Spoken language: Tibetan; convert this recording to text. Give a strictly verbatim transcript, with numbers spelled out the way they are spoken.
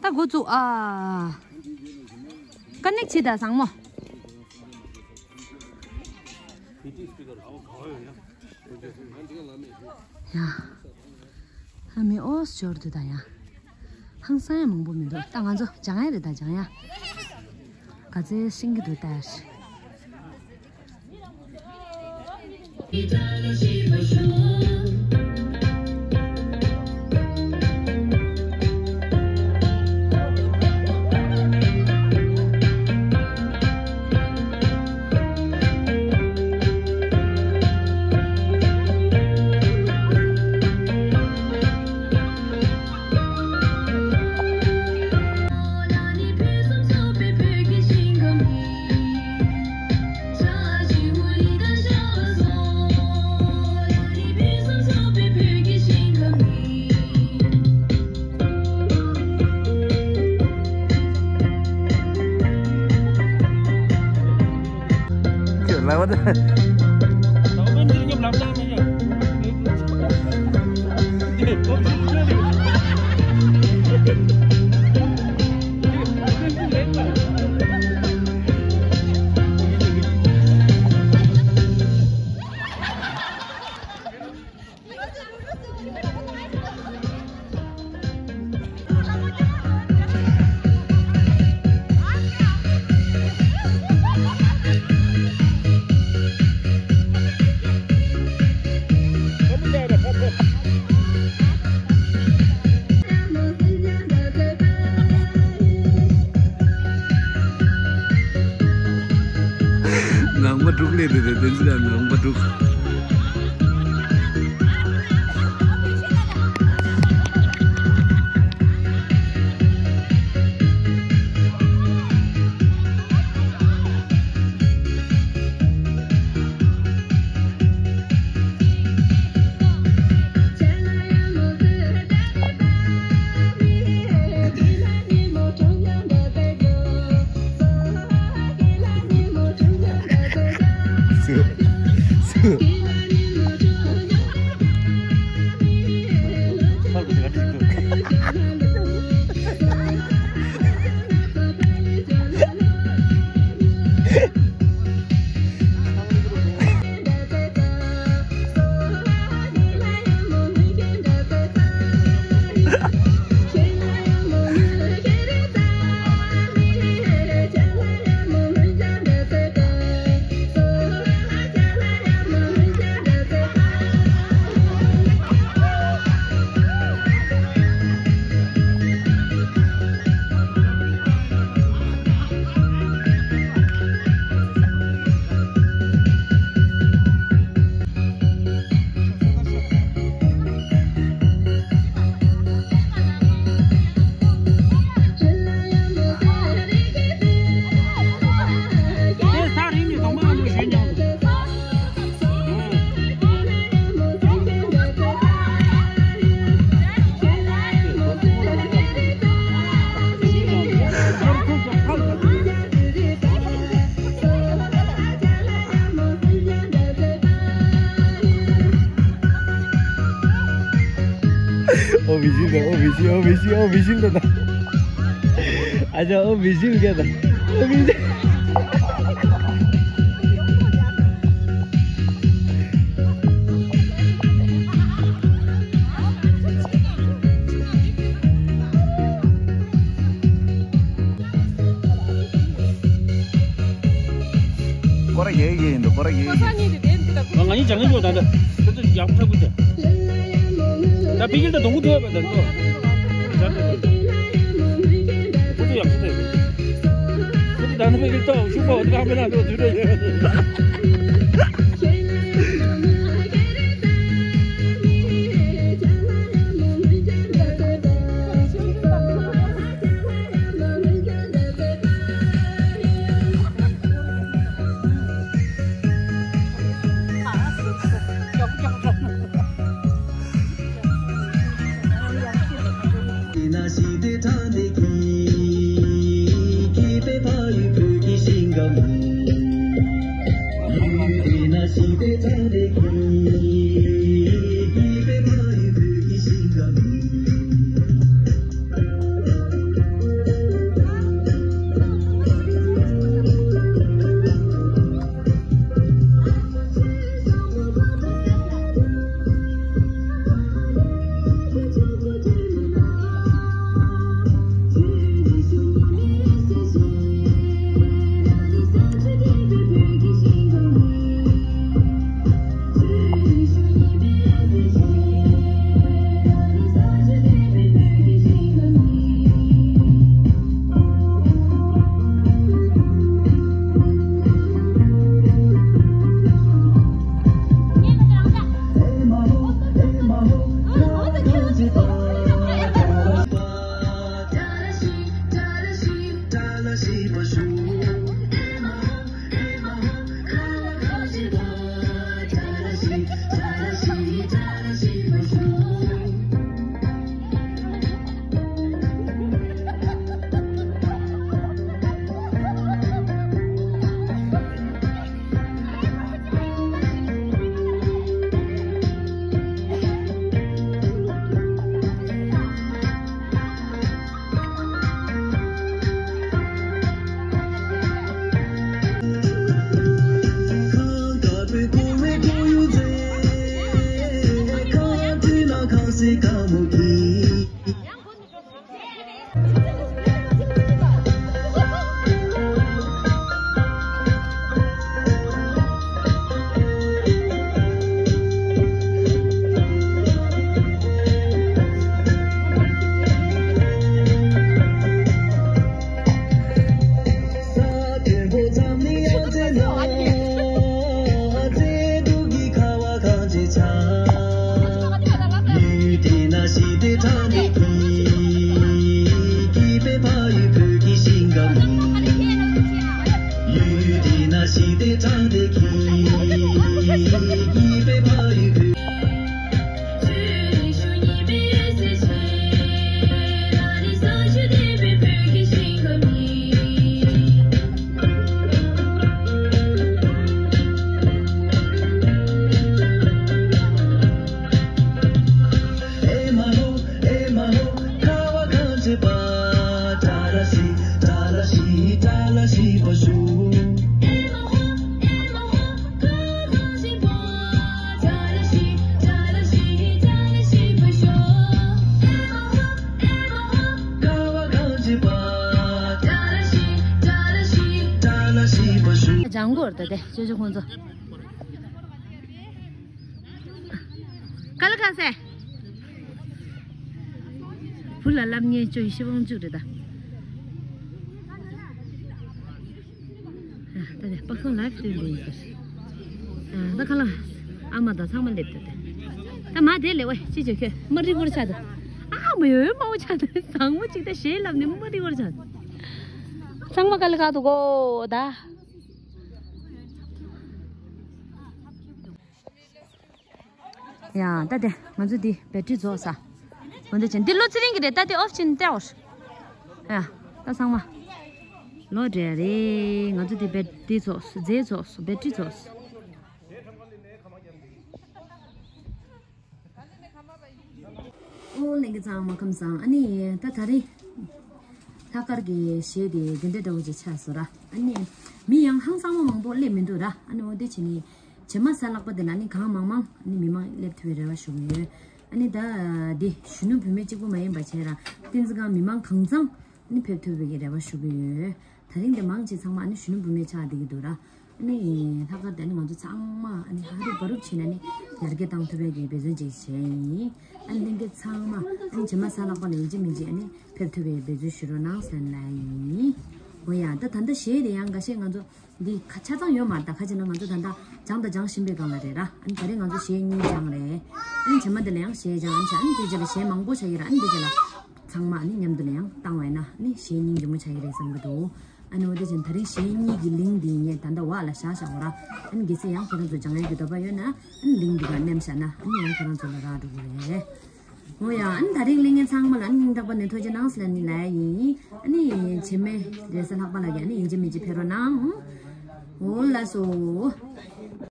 ད་འགོ་བཙུགས་ཨ། ཀ་ནེག་བྱེད་ད་བཟང་མོ། ཡ། ཨ་མི་ཨོ་ཞོར་དུ་ད་ཡ། ཧང་སང་ཡ་མང་པོ་མི་འདུག་ད་ང་ཚོ་སྦྱང་ཡ་རེད་ད་སྦྱང་ཡ། ག་ཚད་ཤིང་གི་འདུག་ད། ངང་པ་དྲུག་ལས་རེད་རེད་དེ་ཚོ་ཡང་ངང་པ་དྲུག་ཨོ་བི་ཤིན་ད། ཨོ་བི་ཤིན། ཨོ་བི་ཤིན། ཨོ་བི་ཤིན་ད་ད། ཨ་ཅག་ཨོ་བི་ཤིན་ག་ད། ཨོ་བི་ཤིན། སྐོར་ར་རྒྱག་གི་ཡིན་འདུག་སྐོར་ར་རྒྱག་གི་ཡིན། ང་གཉིས་སྦྱང་གི་འདུག་ད་ལྟ་ཁྱོད་ཚོ་ཡག་པོ་ཆགས་ཀྱི་འདུག་ད་ཕ་གིར་ད་དུང་ཐོས་པ་ད་ཚོ། ཁོ་ཚོ་ཡག་པོ་ཆགས་ཀྱི་འདུག་ད་ནི་ཕ་གིར་ཏོག་ཤུགས་པོ་ད་མི་ན་ལོ་དུས་རེ་ཡོད། ལྗང་གུ་རེད་ད་དེ་ཅོ་ཅོ་ཁོང་ཚོ། ཀ་ལ་ཁ་སེ། བུ་ལ་ལབ་ཉེས་ཅོ་ཡི་ཤི་བང་བཅུག་རེད་ད། ད་ནས་པག་སང་ལའིབ་སྟོན་དེ་ཡིན་ཟེར། ད་ཁ་ལ་ཨ་མ་དང་ཚང་མ་སླེབས་ཏེ་ད། ད་མ་དེ་ལས་ཝེ་ཅི་བྱོས་ཁྱོད་མ་རི་བོར་ཆགས་འདུག་ཨ་མ་ཡོད་མ་བོ་ཆགས་འདུག་བཟང་མོ་གཅིག་ད་ཞེས་ལབ་ནས་མ་རི་བོར་ཆགས་འདུག་ཚང་མ་ཀ་ལ་ཁ་འདུག་གོ་ད། ཡ་ད་དེ་ང་ཚོ་འདི་བེ་ཊི་རི་རྫོགས་ས། འོ་འདི་ཅན་འདི་ལོ་ཚེ་རིང་གི་རེད་ད་དེ་ཨོཕ་ཕྱིན་ཏེ་ཨོར། ཡ་ད་ཚང་མ་ལོ་འདྲེ་རེད། ང་ཚོ་འདི་བེ་ཊི་རི་རྫོགས་སོ་རྫས་རྫོགས་སོ་བེ་ཊི་རི་རྫོགས་སོ། ཨོ་ལྷན་རྒྱས་ཚང་མ་ཁམས་བཟང་། ཨ་ནི་ད་ད་རེས་ལྷག་དཀར་གྱི་གཞས་དེ་འདི་འདྲ་འདྲ་བོ་ཅིག་ཆགས་སོང་ར། ཨ་ནི་མི་ཡང་ཧང་སང་མ་མང་པོ་སླེབས་མི་འདུག་ར། ཨ་ནི་འོ་དེ་བྱས་ནས་བྱེ་མ་གཟའ་ལྷག་པ་དེ་ལ་ནི་གང་མང་མང་ཨ་ནི་མི་མང་སླེབས་ཐུབ་པའི་རེ་བ་ཞུ་གི་ཡོད། ཨ་ནི་ད་འདི་གཞོན་ནུ་བུད་མེད་གཅིག་པུ་མ་ཡིན་པ་བྱས་ར་བསྟན་འཛིན་ཁང་མི་མང་གང་ཚང་ཨ་ནི་ཕེབས་ཐུབ་པའི་རེ་བ་ཞུ་གི་ཡོད། ད་རིང་འདི་མང་ཆེ་ཚང་མ་ཨ་ནི་གཞོན་ནུ་བུད་མེད་ཆགས་བསྡད་ཀྱི་འདུག་ར། ཨ་ནི་ལྷག་དཀར་དེ་ཨ་ནི་ང་ཚོ་ཚང་མ་ཨ་ནི་ཧ་རུབ་བ་རུབ་བྱས་ནས་ཨ་ནི་ཡར་རྒྱས་བཏང་ཐུབ་པའི་གི་འབད་བརྩོན་ཅིག་བྱས་ཡིན། ཨ་ནི་ལྷན་རྒྱས་ཚང་མ་ཨ་ནི་བྱེ་མ་གཟའ་ལྷག་པ་ལ་ཡིན་གཅིག་མིན་གཅིག་ཨ་ནི་ཕེབས་ཐུབ་པའི་འབད་བརྩོན་ཞུ་རོགས་གནང་ཟེར་ལབ་ཡིན། འོ་ཡ་ད་ད་ལྟ་གཞས་དེ་ཡང་འགའ་ཤས་ང་ཚོ་འདི་ཁ་ཆ་ཚང་ཡོད་མ་རེད། ད་ཁ་ཆེ་ན་ང་ཚོ་ད་ལྟ་སྦྱངས་དང་སྦྱང་བཞིན་པའི་སྒང་ལ་རེད་ར། ཨ་ནི་ད་རེས་ང་ཚོ་གཞས་གཉིས་སྦྱངས་རེད། ཨ་ནི་བྱེ་མ་འདི་ལ་ཡང་གཞས་སྦྱངས། ཨ་ནི་བྱས་ཨ་ནི་དེ་རྗེས་ལ་གཞས་མང་པོ་ཆགས་ཀྱི་ར། ཨ་ནི་དེ་རྗེས་ལ་ཚང་མ་ཨ་ནི་མཉམ་དུ་ལ་ཡང་བཏང་བས་ན་ཨ་ནི་གཞས་སྙིང་རྗེ་མོ་ཆགས་ཀྱི་རེད་བསམ་གྱི་འདུག་ཨ་ནི་འོ་དེ་བཞིན་ད་རིང་གཞས་གཉིས་ཀྱི་ལིང་འདི་ངས་ད་ལྟ་འོག་ལ་བཞག་བཞག་གོ་ར། ཨ་ནི་གལ་སྲིད་ཡང་ཁྱེད་རང་ཚོ་སྦྱང་ཡས་ཀྱི་འདོད་པ་ཡོད་ན་ཨ་ནི་ལིང་འདི་ག་མནན་བཞག་ན་ཨ་ནི་ཡང་ཁྱེད་རང་ཚོ་ལ་རག་འགྲོ་གི་རེད། འོ་ཡ་ཨ་ནི་ད་རིང་གླེང་མཁན་ཚང་མ་ལ་ཨ་ནི་སྙིང་ཐག་པ་ནས་ཐུགས་རྗེ་གནང་ཟེར་ལབ་ནི་ལབ་ཡིན། ཨ་ནི་བྱེ་མའི་རེས་གཟའ་ལྷག་པ་ལ་གི་ཨ་ནི་ཡིན་གཅིག་མིན་གཅིག་ཕེབས་རོགས་གནང་། འོ་ལགས་སོ།